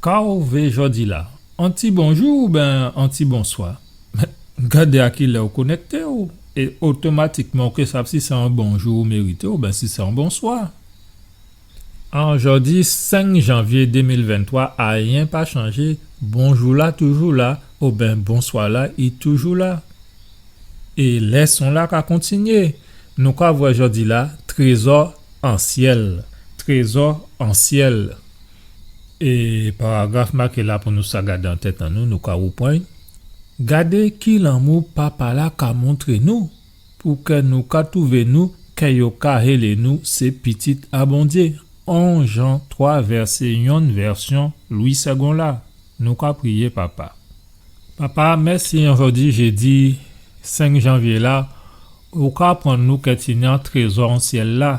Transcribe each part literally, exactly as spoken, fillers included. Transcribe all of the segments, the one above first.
Ka ou vé jòdi-la? On ti bonjou oben on ti bonswa? Gadé a ki lè ou konèkté'w, é otomatikman ou ké sav si sé on bonjou ou mérité oben si sé on bonswa. An jòdi senk janvyé dé mil venntwa, ayen pa chanjé, bonjou-la toujou la, oben bonswa-la i toujou la. É lèson-la ka kontinyé. Nou ka vwè jòdi-la, trézò an syèl. Trézò an syèl. É paragraf maké la pou nou sa gadé an tèt an nou, nou ka woupran'y. Gadé ki lanmou Papa-la ka montré nou, pou kè nou ka twouvé nou, kè yo ka hélé nou sé pitit a Bondyé. On Jan twa, vèsé yonn, vèsyon Lwi Sègon la. Nou ka priyé, Papa. Papa, mèsi, an jòdi jédi senk janvyé la, ou ka aprann nou kè tini on trézò an syèl la,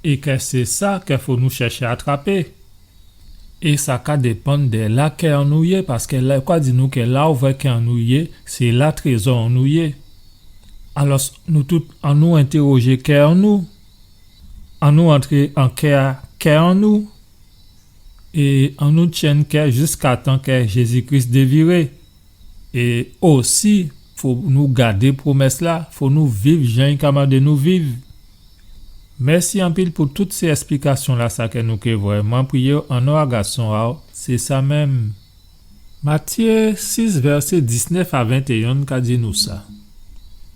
é kè sé sa kè fò nou chèché atrapé. É sa ka dépann dè la kè an nou yé, paskè la, yo ka di nou kè la ou vwè kè an nou yé, sé la trézò an nou yé. Alò, nou tout, annou entèwojé kè an nou. Annou antré an kè a kè an nou. É annou tyenn kè jiskatan kè Jézi Kris déviré. É osi, fò nou gadé pwomès-la, fò nou viv jan i ka mandé nou viv. Mèsi anpil pou tout sé èsplikasyon-la, sa kè nou ké vwè. Mwen priyé'w an non a Gason a'w, sé sa menm. Matyé sis, vèsé diznèf a ventéyen ka di nou sa.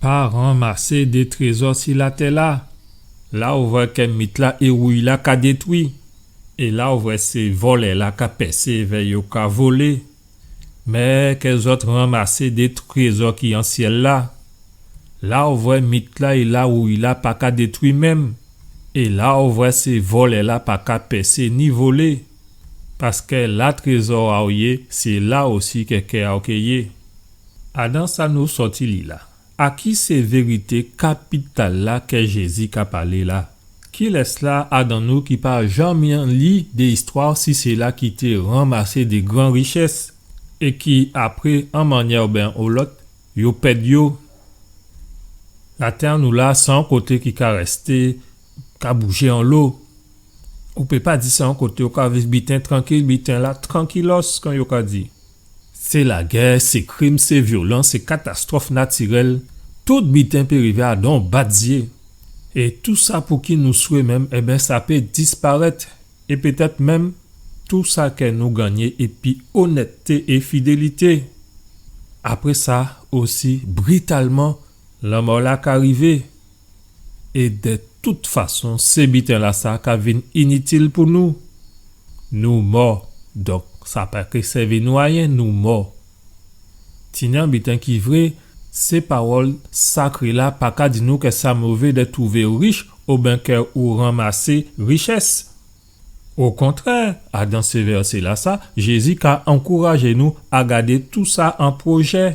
Pa ranmasé dé trézò si latè-la, la ou vwè kè mit-la é wouy-la ka détwi, é la ou vwè sé vòlè-la ka pèsé vè yo ka volé. Mé kè zòt ranmasé dé trézò ki an syèl la. La ou vwè mit-la é la wouy-la pa ka détwi menm. É la ou vwè sé vòlè-la pa ka pèsé ni volé. Paskè la trézò a'w yé, sé la osi kè kè a'w ké yé. Adan sa nou sòti li la, a ki sé vérité kapital la kè Jézi ka palé la? Kilès la adan nou ki pa janmen li dé istwa si sila ki té ranmasé dé gran richès é ki, apré, an mannyè oubyen on lòt, yo pèd yo? Latè an nou la, sé on koté ki ka rèsté, ka boujé onlo. Ou pé pa di sé on koté ou ka viv biten trankil, biten la trankilos, kon yo ka di. Sé lagè, sé krim, sé vyolans, sé katastwòf natirèl, tout biten pé rivé adan on bat zyé. É tousa pou ki nou swé menm, ében, sa pé disparèt. É pétèt menm tousa kè nou gannyé épi onètté é fidélité. Apré sa osi, britalman, lanmò la ka rivé. É dè tout fason, sé biten-lasa ka vin initil pou nou. Nou mò. Donk, sa pa ké sèvi nou ayen, nou mò. Tini on biten ki vré, sé pawòl sakré la pa ka di nou kè sa mové dè twouvé rich oubyen kè ou ranmasé richès. Okontrè, adan sé vèsé-lasa, Jézi ka ankourajé nou a gadé tousa an pwojè.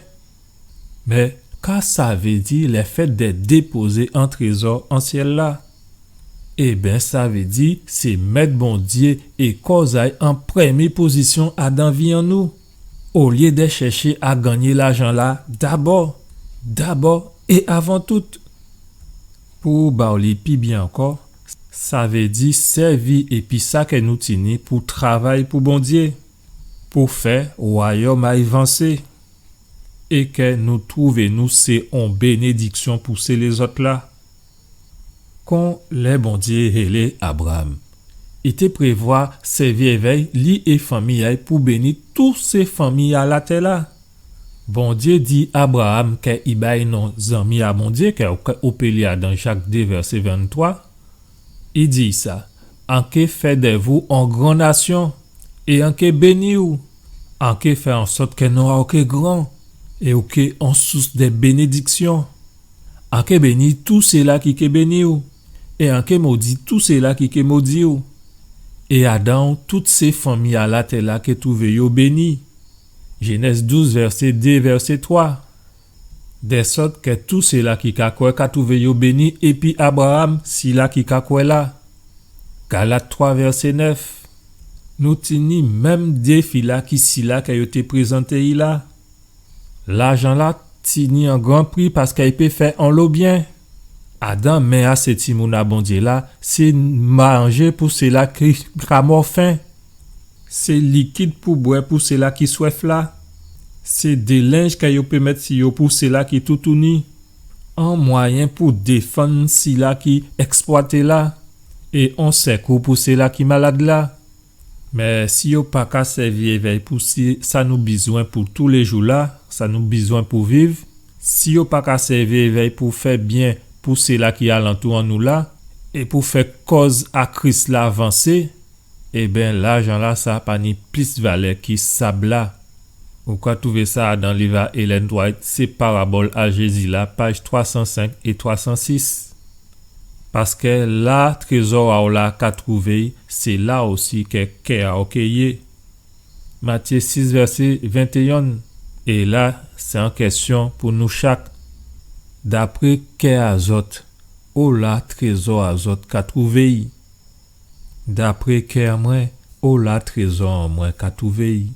Mé, ka sa vé di lèfèt dè dépozé on trézò an syèl la? Ében, sa vé di sé mèt Bondyé é kòz a'y an prèmyé pozisyon adan vi an nou, olyé dè chèché a gannyé lajan la dabò, dabò é avan tout. Pou ba'w li pi byen ankò, sa vé di sèvi épi sa kè nou tini pou travay pou Bondyé, pou fè wayòm a'y vansé, é kè nou twouvé nou sé on bénédiksyon pou sé lézòt la. Kon lè Bondyé hélé Abraam, i té prévwa sèvi èvè'y, li é fanmi a'y, pou béni tout sé fanmi a latè la. Bondyé di Abraam kè i ba'y non zanmi a Bondyé, kè ou, kè ou pé li adan Jak dé vèsé venntwa, i di sa, an ké fè dè vou on gran nasyon, é an ké béni'w, an ké fè an sòt kè non a'w ké gran, é ou ké on sous dè bénédiksyon. An ké béni tout sila ki ké béni'w, é an ké modi tout sila ki ké modi'w. É adan'w tout sé fanmi a latè la ké twouvé yo béni. Jénèz douz, vèsé dé, vèsé twa. Dè sòt kè tout sila ki ka kwè ka twouvé yo béni, épi Abraam, sila ki ka kwè la. Galat twa, vèsé nèf. Nou tini menm défi la ki sila kè yo té prézanté'y la. Lajan la tini on gran pri paskè i pé fè onlo byen. Adan men a sé timoun a Bondyé la, sé manjé pou sila ki ka mò fen. Sé likid pou bwè pou sila ki swèf la. Sé dé lenj kè yo pé mèt si yo pou sila ki toutouni. On mwayen pou défann sila ki èksplwaté la. É on sèkou pou sila ki malad la. Mé si yo pa ka sèvi évè'y pou si, sa nou bizwen pou toulé jou la, sa nou bizwen pou viv, si yo pa ka sèvi évè'y pou fè byen pou sila ki alantou an nou la, é pou fè kòz a Kris la vansé, ében, lajan la sa pa ni plis valè ki sab la. Ou ka twouvé sa dan liv a Ellen White, Sé parabòl a Jézi la, paj twa san senk é twa san sis. Paskè la trézò a'w la ka twouvé'y, sé la osi kè kè a'w ké yé. Matyé sis, vèsé ventéyen. É la, sé on kèsyon pou nou chak. Dapré kè a zòt, ola trézò a zòt ka twouvé'y? Dapré kè an mwen, ola trézò an mwen ka twouvé'y?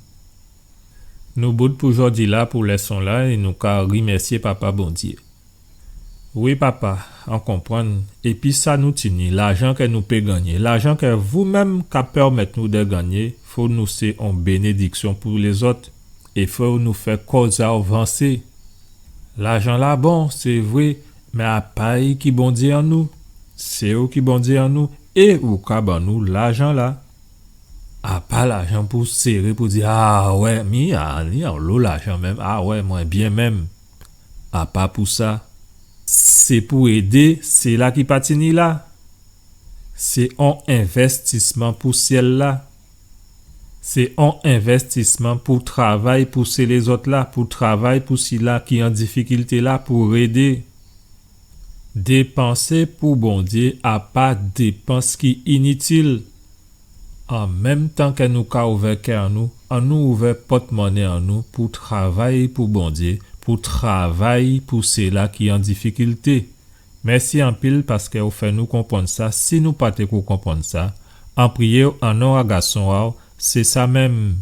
Nou bout pou jòdi la pou lèson la é nou ka rimèsyé Papa Bondyé. Wi, Papa, an konprann. Épi sa nou tini, lajan kè nou pé gannyé, lajan kè vou menm ka pèmèt nou dè gannyé, fò nou sé on bénédiksyon pou lézòt, é fò nou fè kòz a'w vansé. Lajan la bon, sé vré, mé a pa i ki Bondyé an nou. Sé ou ki Bondyé an nou, é ou ka ban nou lajan la. A pa lajan pou séré pou di, a wè, mi a, ni anlo lajan menm, a wè, mwen byen menm. A pa pou sa. Sé pou édé sila ki pa tini la. Sé on envèstisman pou syèl la. Sé on envèstisman pou travay pou sé lézòt la, pou travay pou sila ki an difikilté la, pou édé. Dépansé pou Bondyé a pa dépans ki initil. An menm tan kè nou ka ouvè kè an nou, annou ouvè pòtmoné an nou pou travay pou Bondyé, pou travay pou sila ki an difikilté. Mèsi anpil paskè ou fè nou konprann sa, si nou pa té ko konprann sa. An priyé'w an non a Gason a'w, sé sa menm.